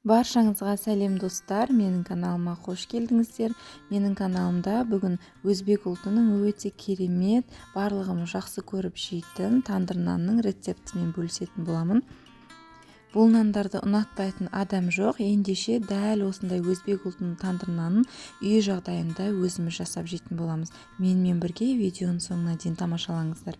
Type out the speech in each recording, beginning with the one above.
Баршаңызға сәлем достар, менің каналыма қош келдіңіздер. Менің каналымда бүгін өзбек ұлтының өте керемет, барлығымыз жақсы көріп жейтін тандыр нанның рецептімен бөлісетін боламын. Бұл нандарды ұнатпайтын адам жоқ. Ендеше дәл осындай өзбек ұлтының тандыр нанын үй жағдайында өзіміз жасап жейтін боламыз. Менімен бірге видеоның соңына дейін тамашалаңыздар.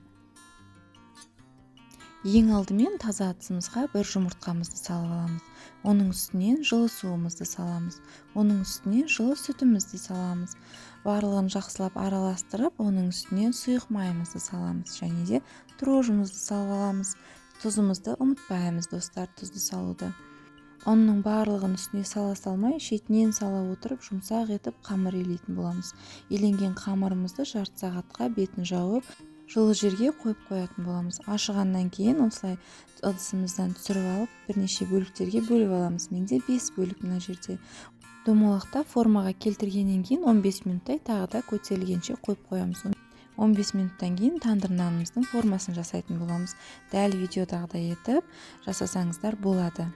Ең алдымен таза ыдысымызға бір жұмыртқамызды салып аламыз. Оның үстінен жылы суымызды саламыз. Оның үстіне жылы сүтімізді саламыз. Барлығын жақсылап араластырып, оның үстінен сұйық майымызды саламыз. Және де дрожжымызды салып аламыз. Тұзымызды ұмытпаймыз достар, тұзды салуды. Ұнның барлығын үстіне сала салмай, шетінен сала отырып, жұмсақ етіп қамыр илейтін боламыз. Иленген қамырымызды жарты сағатқа бетін жауып, жылы жерге қойып қоятын боламыз. Ашығаннан кейін осылай ыдысымыздан түсіріп алып, бірнеше бөліктерге бөліп аламыз. Менде 5 бөлік мына жерде. Домалақта формаға келтіргеннен кейін 15 минуттай тағы да көтерілгенше қойып қоямыз. 15 минуттан кейін тандыр нанымыздың формасын жасайтын боламыз. Дәл видеодағыдай етіп жасасаңыздар болады.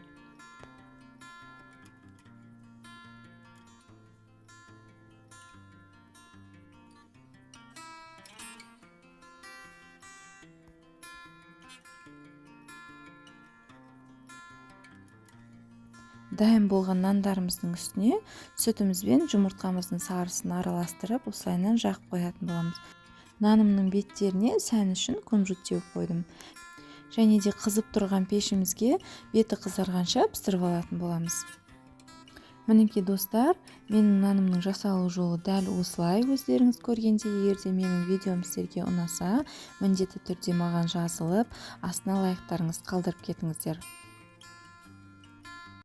Дайын болған нандарымыздың үстіне сүтіміз бен жұмыртқамыздың сарысын араластырып, осылайынан жағып қоятын боламыз. Нанымның беттеріне сән үшін кунжут теуіп қойдым. Және де қызып тұрған пешімізге беті қызарғанша пісіріп алатын боламыз. Мінекей достар, менің нанымның жасалу жолы дәл осылай, өздеріңіз көргендей. Егер де менің видеом сіздерге ұнаса, міндетті түрде маған жазылып, астына лайктарыңызды қалдырып кетіңіздер.